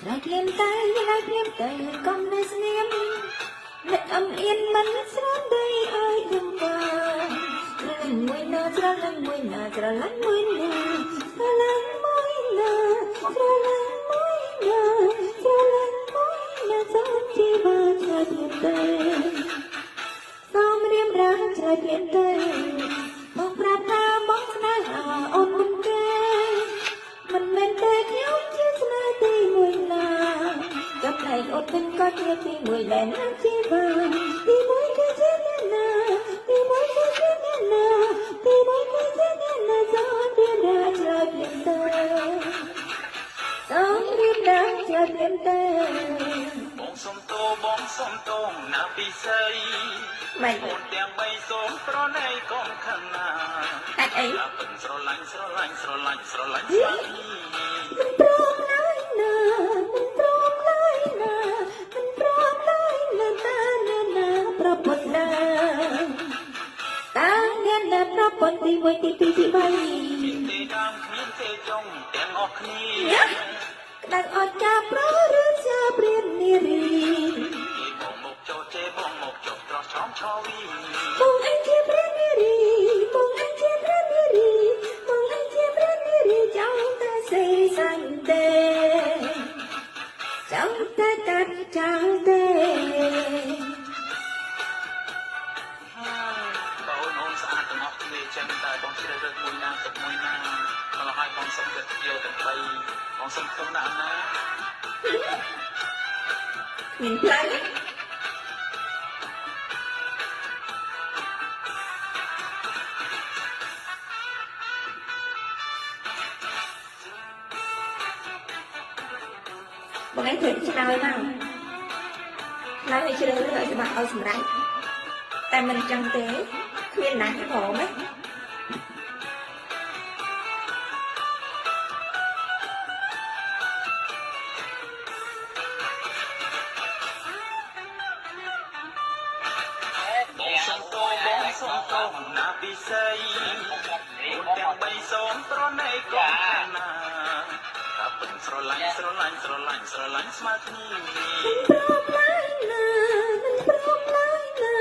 ឆ្លើយភ្លាមទៅឆ្លើយភ្លាមទៅកុំនៅស្ងៀមនឹកអំអៀនមិនស្រដីឲ្យយំកាស្រឡាញ់មួយណាស្រឡាញ់មួយណាស្រឡាញ់មួយណាស្រឡាញ់មួយណាស្រឡាញ់មួយណាស្រឡាញ់មួយណាសូមជីវ៉ាឆ្លើយភ្លាមទៅសូមរៀបរាប់ឆ្លើយភ្លាមទៅបងប្រាប់ថាបងស្នេហាអូនមិនទេមិនមែនទេខ្ញុំជាស្នេហ៍ទីមួយណាចំណែកអូនវិញក៏ជាទីមួយដែរណាជីវ៉ាទីមួយគឺជាអ្នកណាទីមួយគឺជាអ្នកណាទីមួយគឺជាអ្នកណាសូមរៀបរាប់ឆ្លើយភ្លាមទៅសូមរៀបរាប់ឆ្លើយភ្លាមទៅ បងសុំតោបងសុំតោណាពិសី មិន អូនទាំងបីសូមប្រណីកុំខឹងណា កាច់អី ពិនស្រឡាញ់ស្រឡាញ់ស្រឡាញ់ស្រឡាញ់ស្រឡាញ់ មិនព្រមឡើយណាមិនព្រមឡើយណាមិនព្រមឡើយណាតាណាណាប្រពន្ធណាតាអ្នកណាប្រពន្ធទី1ទី2ទី3 មានទេដើមគ្មានទេចុងទាំងអស់គ្នា ក្តៅអត់ការប្រឬជាព្រាននារី គេបងមកចោជេបងមកចុះត្រោះឆោមឆវី បងអញជាព្រះនារីបងអញជាព្រះនារីបងអញជាព្រះនារីចង់តែសេសាញ់ទេចង់តែកាត់ចោលទេ បើអូនអូនស្អាតទាំងអស់គ្នាចឹងតែបងជ្រើសរើសមួយណាទុកមួយណាម្ល៉េះហើយបងសុំគិតយកទាំងបីបងសុំទោសណាស់ណា គ្មានផ្លូវបងឯងត្រូវឆ្លើយមកឆ្លើយឲ្យជ្រើសរើសឲ្យច្បាស់ឲ្យសម្រេចតែមិនចឹងទេគ្មានណាព្រមទេ បងសុំទោបងសុំទោណាពិសីអូនទាំងបីសូមប្រណីកុំខឹងណាតាពិនស្រឡាញ់ស្រឡាញ់ស្រឡាញ់ស្រឡាញ់ស្មើគ្នា មិនព្រមឡើយណាមិនព្រមឡើយណា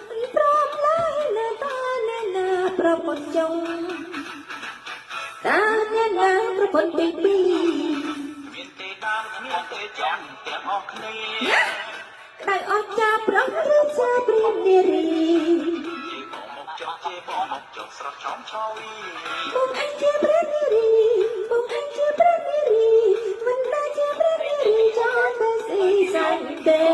មិនព្រមឡើយណាតាណាណាប្រពន្ធចុងតាណាណាប្រពន្ធទី2 មានទេដើមគ្មានទេចុងទាំងអស់គ្នា ក្តៅអត់ចាប្រោះឬសាព្រាននារី ជេបងមកចុះជេបងមកចុះស្រស់ឆោមឆវី បងអញជាព្រះនារីបងអញជាព្រះនារីមិនដែលជាព្រះនារីចង់តែស៊ីសាញ់ទេ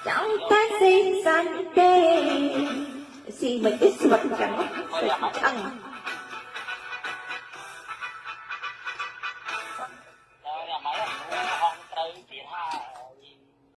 ចង់តែស៊ីសាញ់ទេស៊ីមិនទេស្វិតចឹងស្វិតឆ្អឹង